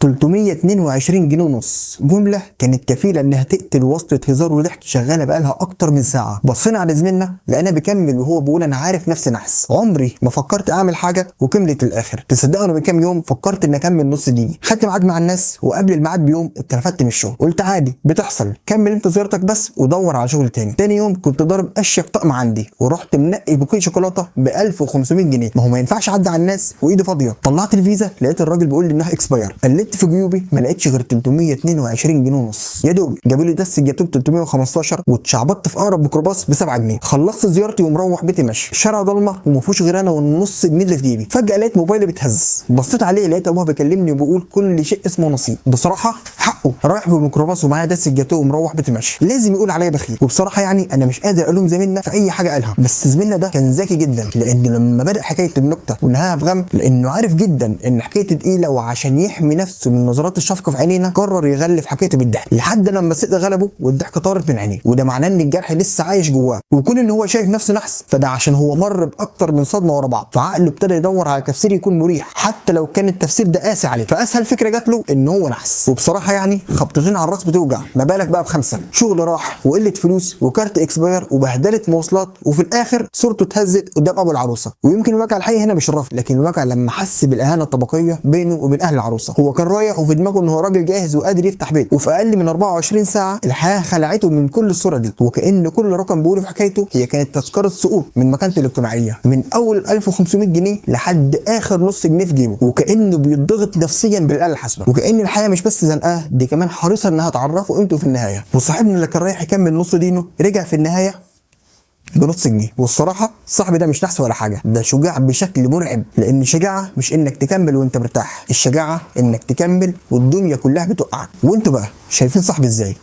322 جنيه ونص، جملة كانت كفيله انها تقتل وصلة هزار وضحك شغالة بقالها اكتر من ساعة. بصينا على زميلنا لقينا بيكمل وهو بيقول انا عارف نفسي نحس، عمري ما فكرت اعمل حاجة وكملت الاخر. تصدقوا انا من كام يوم فكرت ان اكمل نص ديني، خدت ميعاد مع الناس وقبل الميعاد بيوم اترفدت من الشغل، قلت عادي بتحصل، كمل انت زيارتك بس ودور على شغل تاني. تاني يوم كنت ضارب اشيك طقم عندي ورحت منقي بوكيه شوكولاتة ب 1500 جنيه، ما هو ما ينفعش اعدي على الناس وايدي فاضية. طلعت الفيزا لقيت الراجل بيقول لي انها expire، قلبت في جيوبي ما لقيتش غير 322 جنيه ونص، يا دوب جابوا لي دس الجاتوه ب 315 واتشعبطت في اقرب ميكروباص ب 7 جنيه. خلصت زيارتي ومروح بيتي ماشي، الشارع ضلمة وما فيهوش غير انا والنص جنيه اللي في جيبي. فجاة لقيت موبايلي بيتهز، بصيت عليه لقيت ابوها بيكلمني وبيقول كل شيء اسمه نصيب. بصراحة حقه، رايح بميكروباص ومعايا دس الجاتوه ومروح بيتي ماشي، لازم يقول عليا بخيل. وبصراحة يعني انا مش قادر الوم زميلنا في اي حاجة قالها، بس زميلنا ده كان ذكي جدا، لانه لما بدا حكاية النكتة ونهاها بغم، لانه عارف جدا ان حكايته تقيلة، وعشان يحمي نفسه من نظرات الشفقة في عينينا قرر يغلف حكايته بالضحك لحد لما الصدق غلبه والضحكه طارت من عينيه. وده معناه ان الجرح لسه عايش جواه، وكون ان هو شايف نفسه نحس فده عشان هو مر باكتر من صدمة ورا بعض، فعقله ابتدى يدور على تفسير يكون مريح حتى لو كان التفسير ده قاسي عليه. فاسهل فكرة جات له ان هو نحس. وبصراحة يعني خبطتين على الراس بتوجع، ما بالك بقى بخمسة. شغل راح وقلة فلوس وكارت expire وبهدله مواصلات، وفي الاخر صورته اتهزت قدام ابو العروسة. ويمكن الوجع الحقيقي هنا مش الرفض، لكن الوجع لما حس بالاهانه الطبقية بينه وبين اهل العروسة. هو كان رايح وفي دماغه ان هو راجل جاهز وقادر يفتح بيت، وفي اقل من 24 ساعة الحياة خلعته من كل الصورة دي، وكأن كل رقم بيقوله في حكايته هي كانت تذكره سقوط من مكانته الاجتماعية، من اول 1500 جنيه لحد اخر نص جنيه في جيبه، وكانه بيضغط نفسيا بالاله الحاسبة، وكأن الحياة مش بس زنقاه، دي كمان حريصة انها تعرفه قيمته في النهاية. وصاحبنا اللي كان رايح يكمل نص دينه رجع في النهاية بنص جنيه. والصراحة صاحبي ده مش نحس ولا حاجة، ده شجاع بشكل مرعب، لان الشجاعة مش انك تكمل وانت مرتاح، الشجاعة انك تكمل والدنيا كلها بتوقعك. وانتوا بقى شايفين صاحبي ازاي؟